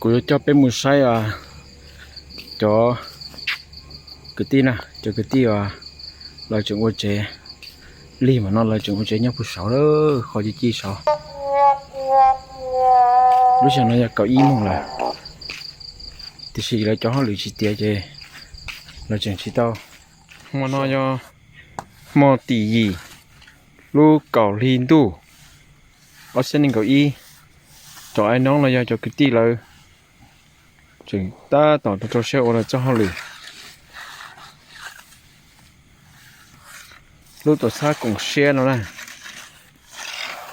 Kuv yuav coj peb mus saib cov kwv tij na, cov kwv tij uas lawv tseem ua tsev. Lig mas no lawv tseem ua tsev nyob puag saud lawm, qhov ci ci saud. Lub sij hawm no yog kaum ib moos lawm, tiam sis lawv cov hauj lwm tsis tiav ces lawv tseem tsis tau. Hmo no yog hmo tim yim lub kaum hli ntuj ob txhiab nees nkaum ib. Cov ai noob no yog cov kwv tij lawv tseem tab tom rau siab ua lawv txoj hauj lwm. Lub tuam txhab koom siab no na,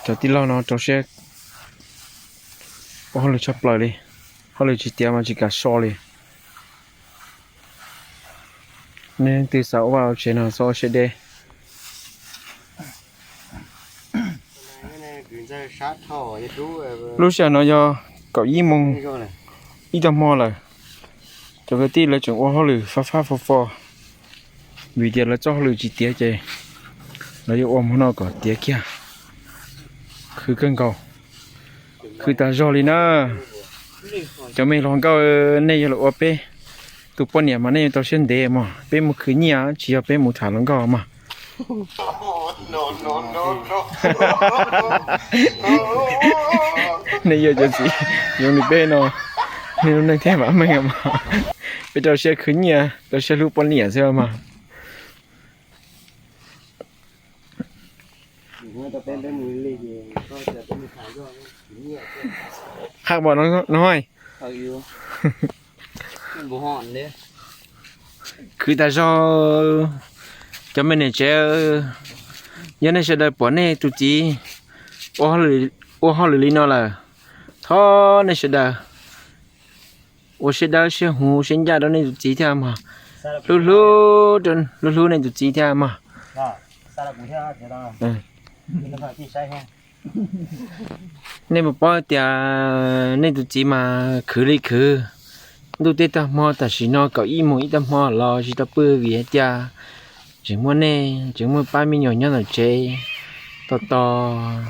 cov tij laug no rau siab ua hauj lwm tshaj plaws li. Hauj lwm tsis tiav mas tsis kam so li. Nej leej twg xav ua vaj ua tsev no txhob ua siab deb. Lub sij hawm no yog kaum ib moos ib tag hmo lawm. Cov kwv tij lawv tseem ua hauj lwm fab fab fo fo, vim tias lawv txoj hauj lwm tsis tiav ces lawv yuav ua hmo no kom tiav kiag. Khwv kawg nkaus, khwv tas zog li na. Cov me hluas nkauj, nej yuav los ua peb tus poj niam mas nej yuav tau siab ntev mog. Peb mus khwv nyiaj tsis yog peb mus tham hluas nkauj mog. Nej yog cov txiv zoo li peb no, nej lub neej thiaj vam meej mog. Peb rau siab khwv nyiaj, rau siab hlub poj niam xwb mog. Qhab npaum no, khwv tas zog. Cov me niam tsev, yog nej sawv daws pom nej tus txiv ua hauj lwm li no lawm, thov nej sawv daws ua siab dawb siab huv siab ncaj rau nej tus txiv thiab mog. Hlub hlub, hlub hlub nej tus txiv thiab mog. Nej puas paub tias nej tus txiv mas khwv li khwv, ntuj tej tag hmo tam sim no kaum ib moos ib tag hmo los tsis tau pw vim hais tias tseem muaj nej, tseem muaj pab me nyuam nyob tom tsev tos tos.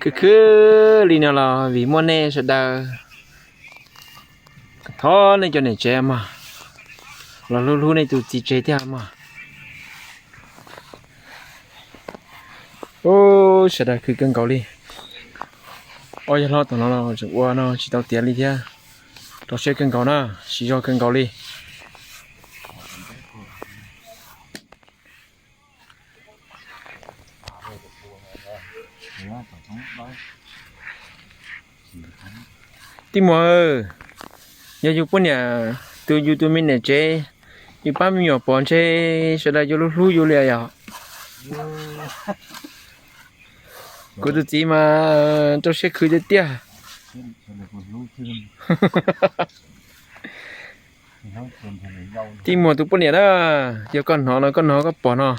Khwv khwv li no los vim muaj nej sawv daws. Thov nej cov niam tsev mog, los hlub hlub nej tus txiv tsev thiab mog. Ub, sawv daws khwv kawg nkaus li. Ob yawg hlob tom no tseem ua no tsis tau tiav li thiab. Rau siab kawg nkaus na, siv zog kawg nkaus li. Tij Muas, yog yus poj niam, tus yus tus me niam tsev, yus pab me nyuam pom ntshe sawv daws yuav hlub hlub yus li yom. Kuv tus txiv mas rau siab khwv tiag tiag. Tij Muas tus poj niam na, yog koj hnov no, koj hnov koj pom no,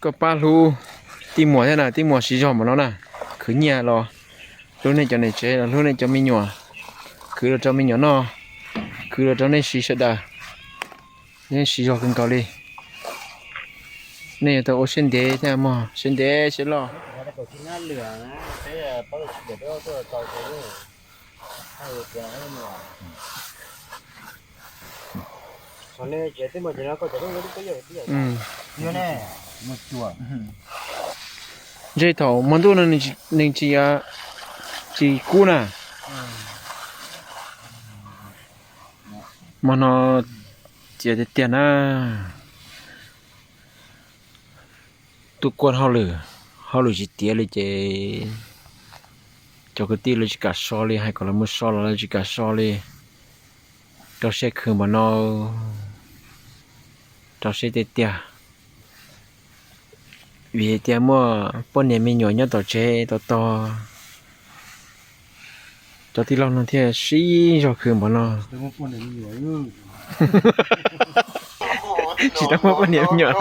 koj pab hlub Tij Muas thiab na, Tij Muas siv zog npaum no na, khwv nyiaj los hlub nej cov niam tsev los hlub nej cov me nyuam, khwv los rau me nyuam noj, khwv los rau nej siv sawv daws. Nej siv zog kawg nkaus li. Nej yuav tau ua siab ntev thiab mog, siab ntev siab loj. Ntshe thaum hmo ntuj no nws tsis, tsis kub na. Hmo no txias tiag tiag na. Tuaj kuaj hauj lwm, hauj lwm tsis tiav li ces cov kwv tij lawv tsis kam so li, hais kom lawv mus so los lawv tsis kam so li. Rau siab khwv npaum no, rau siab tiag tiag. Vim hais tias muaj poj niam me nyuam nyob tom tsev tos tos, cov tij laug no thiaj siv zog khwv npaum no. Tsis tau muaj poj niam me nyuam.